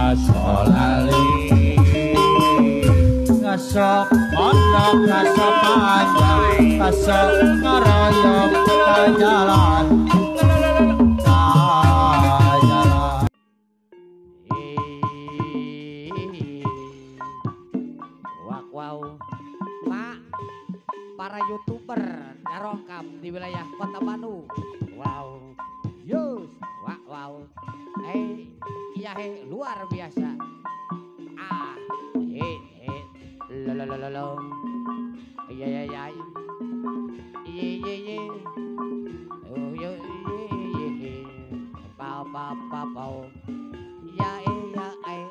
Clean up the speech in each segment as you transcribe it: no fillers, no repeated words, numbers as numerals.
Asolali ngasok mondok ngasok panjang ngasok ngaroyok kajalan kajalan. Wak wow mak para youtuber narongkap di wilayah Kota Bandung. Wow yus wak wow iya he luar biasa. Ah he he lo lo lo lo iya iya iya iya iya iya oh iya iya iya pa pa pa pa ya ya eh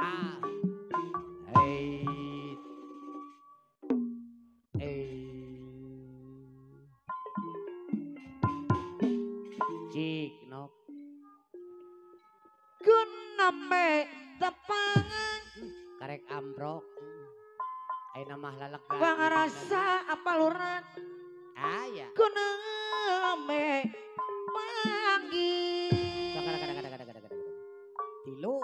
ah eh eh cik nok kuname tepangan karek ambrok ayeuna mah lalegan pangarasa apaluran aya kuname panggil tilu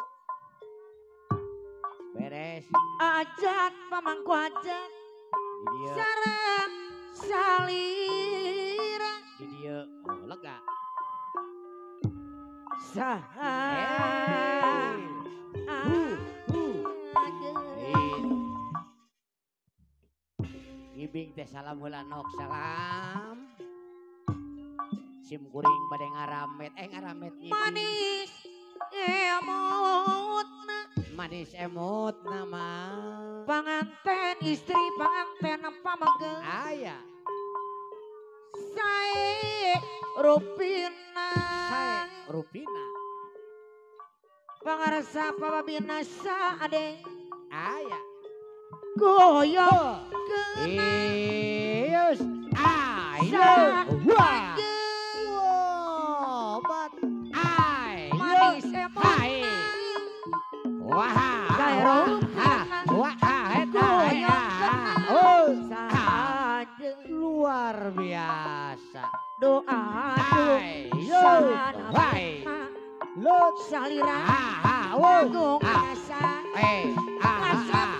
beres ajat pamangku ajat sareng salira di dieu oh lega saha ngibing teh salam heula nok salam sim kuring bade ngaramet ngaramet ngibing manis emotna manis emotna mah panganten istri panganten pamegeng aya sae rupina sae rupina pangarsa pababinasa ade aya goyong kena yes ayo wah obat ayo manis emotna wah sae rupina wah eta goyong kena saha luar biasa doa ayo sanamina lut salira agung asa ngasap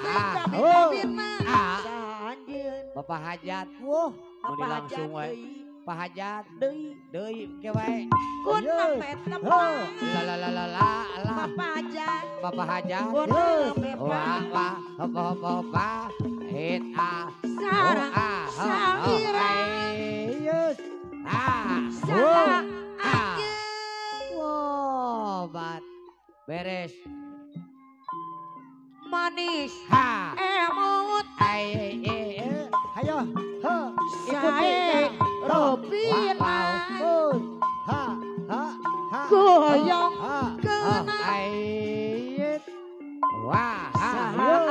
kabina sanjeun Bapak Hajat wah Bapak langsung Hajat wae Pak Hajat deui deui ke wae kun nampe tepang la la la la la la Bapak Hajat Bapak Hajat kun nampe wah wah hop hop hop hit a sareng salira yes ah saha obat beres manis ha emot ai ayo ho sae rupina ha ha ha goyong kena ai wah saha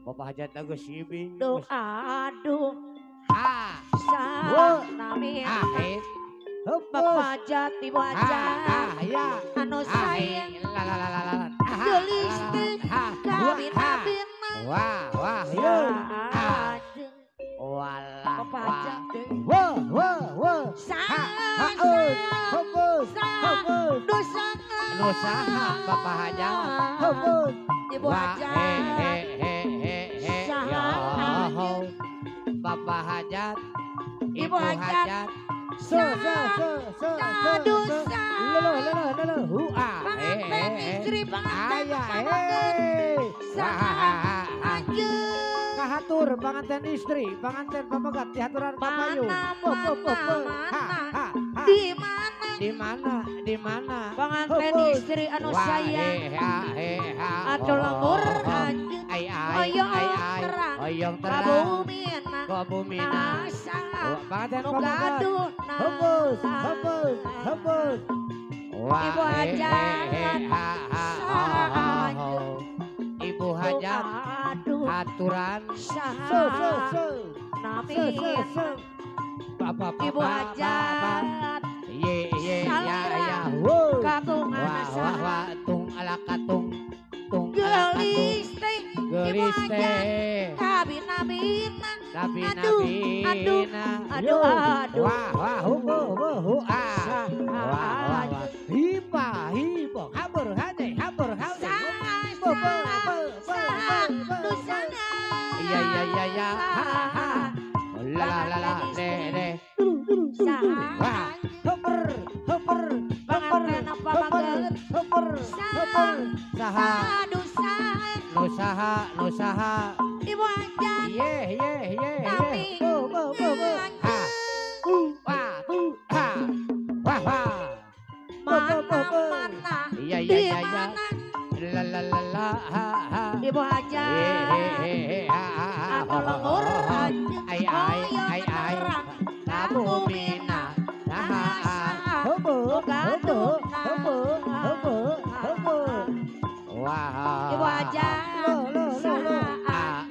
Bapak Hajat geus ngibing doa aduh ha sanamina Bapak Hajat Ibu Hajat anu sayang la la la la la geulis teh kabina-bina wah wah walah Bapak Hajat teh wah wah wah saha dosa nu saha Bapak Hajat Ibu Hajat saha Bapak Hajat Ibu Hajat so so so so dosa lelo lelo lelo hua panganten istri panganten pameget saha anjeun kahatur panganten istri panganten pamegat dihaturan papayu mana di mana di mana di mana panganten istri anu sayang atuh lembur anjeun ai hoyong terang hoyong terang kabumina kabumina panganten nu pamegat gaduhna hembus hembus hembus wah Ibu Hajat saha Ibu Hajat aduh aturan so saha so so namina Bapak Ibu Hajat ye ye ya salira ya wo kagungan wah wah saha wah tung ala katung tung ala katung geulis teh Ibu geulis Hajat teh kabina-bina Kabina Aduh, bina. Aduh, aduh, aduh. Wah wah hu hu hu hu ah. Wah wah wah. Hiba hiba habur hade habur hade. Bo bo bo bo bo bo. Iya iya iya iya. Ha ha. La la la de de. Wah. Hoper hoper hoper hoper hoper hoper. Saha nu saha nu saha. Ibu hajat. Ye ye ye ye. Bo bo bo bo. Ha. Wah ha. Wah wah. Bo bo bo bo. Mana Iya iya iya iya. La la la la ha ha. Ibu hajat. He he he he ha ha ha. Anu lembur anjeun. Ai ai ai ai. Kabumina. Ha ha. Hobo hobo hobo hobo hobo. Wah. Ibu hajat. Lo lo lo lo. Ah.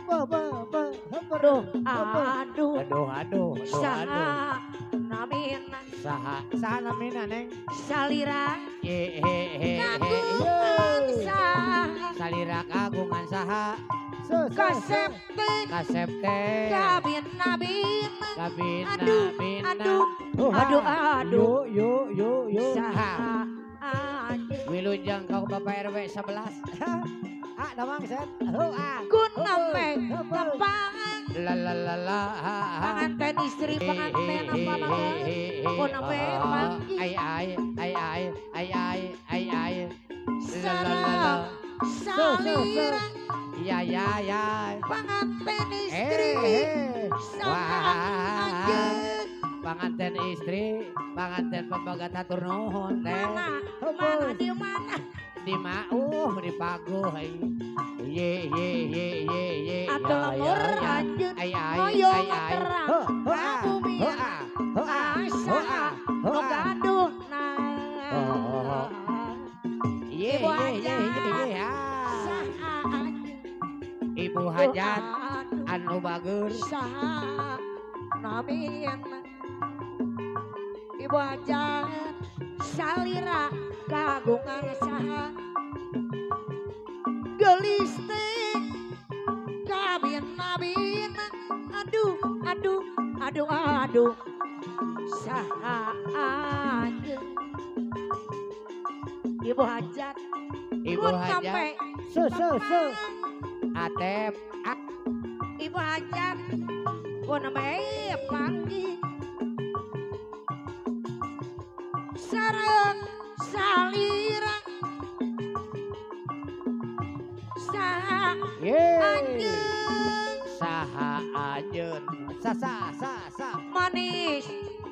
Bo bo bo hoper. Aduh, aduh. Aduh aduh aduh aduh. Saha namina. Saha saha namina neng. Salira Ye he he he. kagungan saha. Salira kagungan saha. So so so. Kasep teh Kasep teh. kabina bina. Kabina Aduh, bina. aduh, aduh, aduh. Yo yo yo yo. Saha anjeun. Wilujeng kau Bapak RW 11. Ah, damang set. Ho ah. Kunampe tepang. La la la la ha ha. Pengantin istri pengantin apa mangga. Kunampe panggih. Ai ai ai ai ai ai ai ai. La la la la. Salira Ya ya ya. pengantin Eh istri. eh. Saha Wah. anjeun. Panganten istri, panganten pembagat hatur nuhun teh. Mana mana di mana? Di mauh di paguh ai. Ye ye ye ye ye. Atuh Ya, lembur ya, ya. anjeun. Ai ai Hoyong ai ai. terang. Ho ho ah. Ho ah. Ho ah. Ho ah. Ho Nu ah. gaduhna. Oh, oh, oh. Ye Ibu ye ye ye hajat. ye. Ah. Saha anjeun. Ibu hajat Aduh, anu bager. Saha namina. Ibu hajat salira kagungan saha. Geulis teh kabina bina. Aduh, aduh, aduh, aduh. Saha anjeun. Ibu hajat. Ibu hajat So so so. Atep. Ah. Ibu hajat. Kunampe panggih. Sareng salira. Saha Ye. anjeun. Saha anjeun. Sa sa sa sa. Manis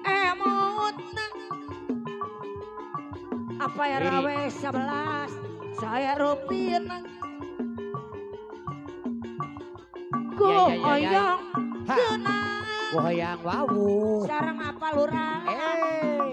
emutna. Apa ya RW 11 saya rupina. Ku Ya, ya, ya, ya. hoyong Ha. geuna. Ku hoyong wawuh. Sareng apa lurah. Eh.